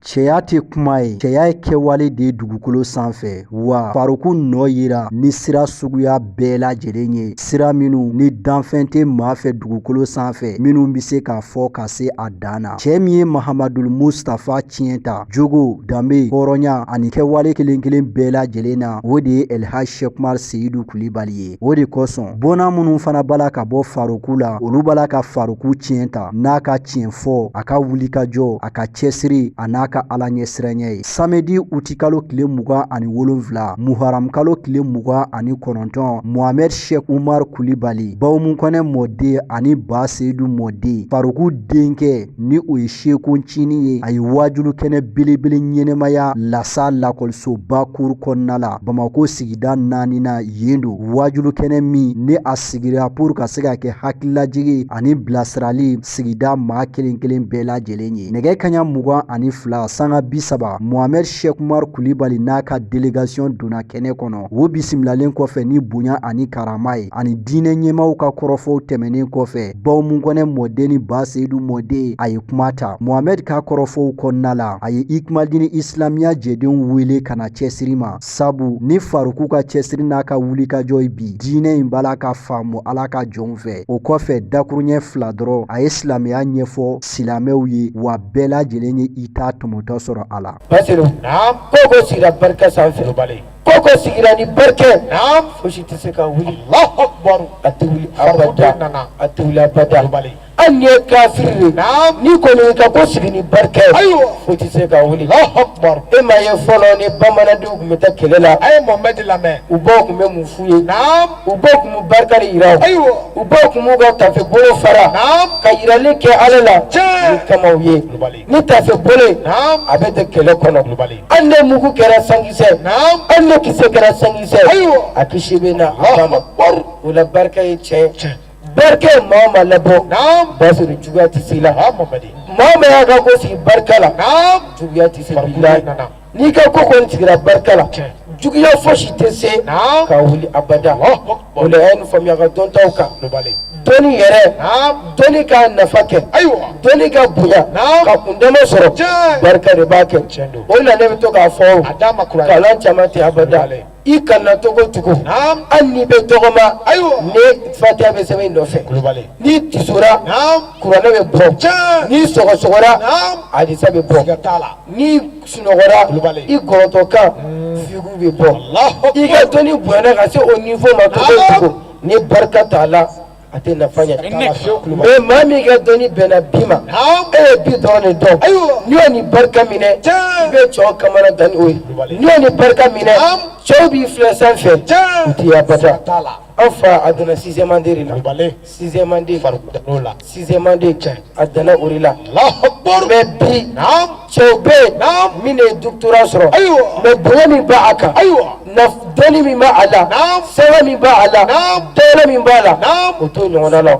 Cɛya tɛ kuma ye, cɛya ye kɛwale de ye dugukolo sanfɛ. Wa Faruku nɔ yera ni sira suguya bɛɛ lajɛlen ye, sira minnu ni danfɛn tɛ maa fɛ dugukolo sanfɛ minnu bɛ se k'a fɔ ka se a dan na. Cɛ min ye Mahamadul Mustafa tiɲɛ ta jogo, danbe, hɔrɔnya ani kɛwale kelen kelen bɛɛ lajɛlen na, o de ye Elhaji Sɛki Umaru Seyidu Kulibali ye. O de kosɔn bɔnna minnu fana b'a la ka bɔ Faruku la, olu b'a la ka Faruku tiɲɛ ta n'a ka tiɲɛ fɔ, a ka wulikajɔ, a ka cɛsiri a n'a ka Ala ɲɛsiranɲɛ ye. Samedi utikalo tile 27, muharamukalo tile 29, Mohamed Sɛki Umaru Kulibali, Bawumukɔnɛ mɔden ani Ba Seyidu mɔden, Faruku denkɛ ni o ye Seku Ncinin ye, a ye waajulu kɛnɛ belebele ɲɛnɛmaya Lasa lakɔlisoba kuru kɔnɔna la, Bamakɔ sigida 4 na yen don. Waajulu kɛnɛ min ni a sigira pour ka se ka kɛ hakililajigi ani bilasirali sigida maa kelen kelen bɛɛ lajɛlen ye. Nɛgɛ kaɲa 22 sanga 30, Mohamed Sɛki Umaru Kulibali n'a ka délégation donna kɛnɛ kɔnɔ. O bisimilalen kɔfɛ ni bonya ani karama ye ani diinɛ ɲɛmaaw ka kɔrɔfɔw tɛmɛnen kɔfɛ, Bawumukɔnɛ mɔden ni Ba Seyidu mɔden, a ye kuma ta. Mohamed ka kɔrɔfɔw kɔnɔna la, a ye Ikumalidini Isilamiya jɛdenw wele ka na cɛsiri ma, sabu ni Faruku ka cɛsiri n'a ka wulikajɔ ye, bi diinɛ in b'a la ka faamu Ala ka jɔnw fɛ. O kɔfɛ, dakuruɲɛ fila dɔrɔn, a ye silamɛya ɲɛfɔ silamɛw ye, wa bɛɛ lajɛlen ye i ta tɔmɔtɔ sɔrɔ a la. Basiru, ko ko sigira barika sanfɛ, ko ko sigira ni barika, fosi tɛ se ka wuli, a tɛ wuli abada, a tɛ wuli abada. Hali n'i ye kafiri de, n'i kɔni y'i ka ko sigi ni barika ye, foyi tɛ se ka wuli. E ma ye fɔlɔ ni bamanandenw tun bɛ taa kɛlɛ la, a ye Mohamed lamɛn, u baw tun bɛ mun f'u ye? U baw tun bɛ barika de yira, u baw tun b'u ka tafe bolo fara ka yirali kɛ Ala la ni kamaw ye. Ni tafe bolo ye, a bɛ tɛ kɛlɛ kɔnɔ. Hali ni mugu kɛra sankisɛ, hali ni kisɛ kɛra sankisɛ, a kisi bɛ na a ba ma. O la barika ye tiɲɛ. Barika ye maa o maa labɔ, Basiru, juguya tɛ se i la. Maa o maa y'a ka ko sigi barika la, juguya tɛ se bilahi. N'i ka ko kɔni sigira barika la, juguya fosi tɛ se ka wuli abada. O la a ye nin faamuya ka dɔntaw kan. Dɔnni yɛrɛ, dɔnni ka nafa kɛ, dɔnni ka bonya ka kundama sɔrɔ, barika de b'a kɛ. O de la ne bɛ to k'a fɔ, kalan caman tɛ abada. I kana togo tugu, hali n'i bɛ tɔgɔma, ni fatiya bɛ sɛbɛn i nɔfɛ, n'i tisora, kuranɛ bɛ bɔ, n'i sɔgɔsɔgɔra, hadisa bɛ bɔ, n'i sunɔgɔra, i gɔrɔntɔ kan figu bɛ bɔ. I ka dɔnni bonyana ka se o niveau ma togo tugu, ni barika t'a la, a tɛ nafa ɲɛ. Mais maa min ka dɔnni bɛnna bi ma, e ye bi dɔrɔn de dɔn, n'i y'o ni barika minɛ, i bɛ cɛw kamana gan ni o ye. N'i y'o ni barika minɛ, cɛw b'i filɛ sanfɛ, u t'i abada. An fa, a donna sixième année de la, sixième année, sixième année, a danna o de la. Mais bi cɛw bɛ yen min ye doctorat sɔrɔ, mais bonya min b'a kan, dɔnni min b'a a la, sɛbɛn min b'a a la, dɔwɛrɛ min b'a la, o t'o ɲɔgɔnna la.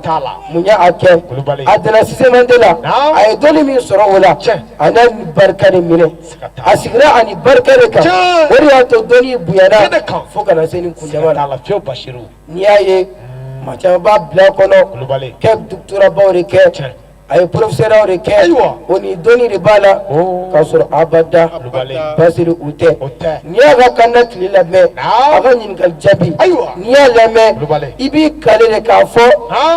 Mun y'a kɛ? A danna sixième année la. A ye dɔnni min sɔrɔ o la, a n'a ni barika de minɛ, a sigira a ni barika de kan. O de y'a to dɔnni bonyana fo ka na se nin kundama la. N'i y'a ye maa caman b'a bila kɔnɔ kɛ doctorat baw de kɛ, a ye professeur de kɛ, o ni dɔnni de b'a la, k'a sɔrɔ abada, Basiru, u tɛ. N'i y'a ka kanda tile lamɛn, a ka ɲininkali jaabi, n'i y'a lamɛn, i b'i kale de k'a fɔ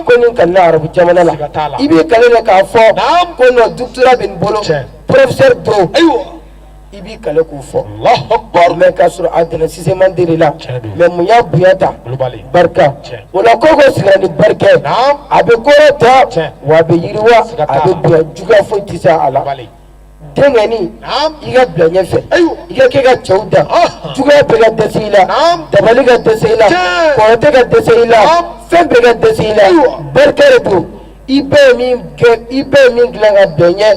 ko nin kalanna arabu jamana la, i b'i kale de k'a fɔ ko non, doctorat bɛ nin bolo, professeur don, i b'i kale k'o fɔ. Mais k'a sɔrɔ a donna sixième année de la. Mais mun y'a bonya ta? Barika. O la ko ko sigira ni barika ye, a bɛ kɔrɔ ta, wa a bɛ yiriwa, a bɛ bonya, juguya foyi tɛ se a la. Denkɛni, i ka bila ɲɛfɛ, i ka kɛ ka cɛw da, juguya bɛɛ ka dɛsɛ i la, dabali ka dɛsɛ i la, kɔrɔtɛ ka dɛsɛ i la, fɛn bɛɛ ka dɛsɛ i la, barika de don. I bɛɛ ye min kɛ, i bɛɛ ye min dilan ka bɛn ɲɛ,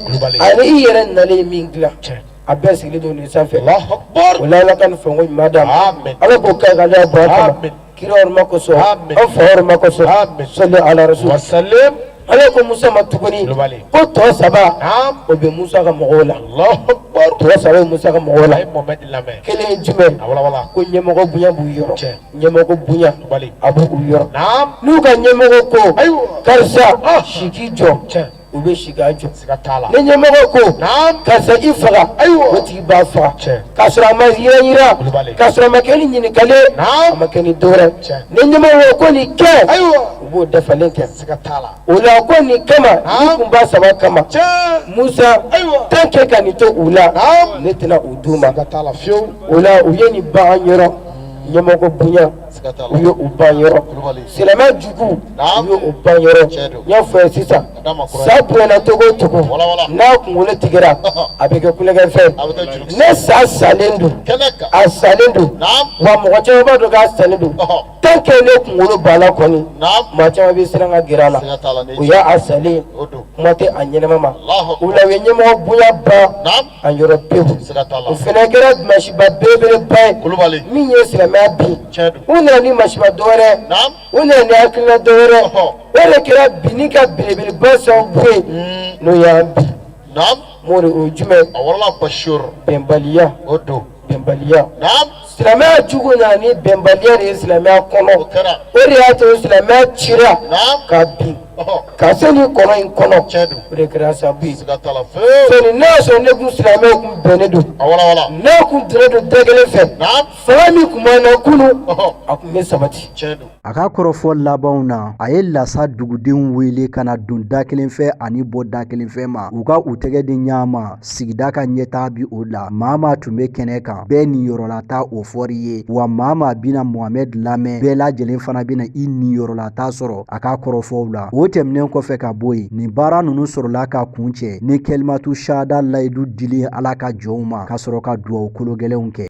ani i yɛrɛ nalen ye min dilan, a bɛɛ sigilen don nin sanfɛ. O la Ala ka nin fɛnko ɲuman d'a ma. Ala k'o kɛ ka da bɔ a kama kira hɔrɔma kosɔn, an fa hɔrɔma kosɔn. Sɔli ala rasul. Ala ko Musa ma tuguni ko tɔ saba, o bɛ Musa ka mɔgɔw la. Tɔ saba bɛ Musa ka mɔgɔw la. Kelen ye jumɛn? Ko ɲɛmɔgɔ bonya b'u yɔrɔ, ɲɛmɔgɔ bonya a b'u yɔrɔ. N'u ka ɲɛmɔgɔ ko karisa si k'i jɔ. U bɛ si k'a jɔ. Ni ɲɛmɔgɔ ko karisa i faga, o tigi b'a faga k'a sɔrɔ a ma yiran yiran, k'a sɔrɔ a ma kɛ ni ɲininkali, a ma kɛ ni dɔwɛrɛ. Ni ɲɛmɔgɔ ko nin kɛ, u b'o dafalen kɛ. O la ko nin kama, nin kunba saba kama, Musa, tant que ka nin to u la, ne tɛna u d'u ma. O la u ye nin ban an yɔrɔ, ɲɛmɔgɔ bonya, u ye u ban yɔrɔ, silamɛ jugu, u ye u ban yɔrɔ. N y'a fɔ ye sisan, sa bonyana cogo o cogo, n'a kunkolo tigɛra, a bɛ kɛ kulonkɛfɛn. Ne sa salen don, a salen don wa, mɔgɔ caman b'a dɔn k'a salen don. Tant que ne kunkolo b'a la kɔni, maa caman bɛ siran ka gɛrɛ a la. O y'a salen, kuma tɛ a ɲɛnama ma. O la u ye ɲɛmɔgɔ bonya ban a yɔrɔ pewu. O fana kɛra masiba belebeleba ye min ye silamɛya bin. U nana ni masiba dɔwɛrɛ, u nana ni hakilina dɔwɛrɛ, o de kɛra binni ka belebeleba sababu ye, n'o y'an bin. Mori, o ye jumɛn? Bɛnbaliya. Bɛnbaliya. Silamɛya jugu nana ni bɛnbaliya de ye silamɛya kɔnɔ. O de y'a to silamɛya cira ka bin ka se nin kɔnɔ in kɔnɔ. O de kɛra sababu ye. Sani n'a y'a sɔrɔ ne kun silamɛw kun bɛnnen don, n'a kun donnen don da kelen fɛ, fanga min kun b'an na kunun, a kun bɛ sabati. A ka kɔrɔfɔ labanw na, a ye Lasa dugudenw wele ka na don da kelen fɛ ani bɔ da kelen fɛ ma, u ka u tɛgɛ di ɲɔgɔn ma sigida ka ɲɛtaa bi o la. Maa maa tun bɛ kɛnɛ kan, bɛɛ niyɔrɔlata o fɔr'i ye, wa maa maa bɛna Mohamɛd lamɛn, bɛɛ lajɛlen fana bɛna i niyɔrɔlata sɔrɔ a ka kɔrɔfɔw la. O tɛmɛnen kɔfɛ ka bɔ yen, nin baara ninnu sɔrɔla ka kuncɛ ni kɛlimatu shahada layidu dilen Ala ka jɔnw ma, ka sɔrɔ ka dugawu kologɛlɛnw kɛ.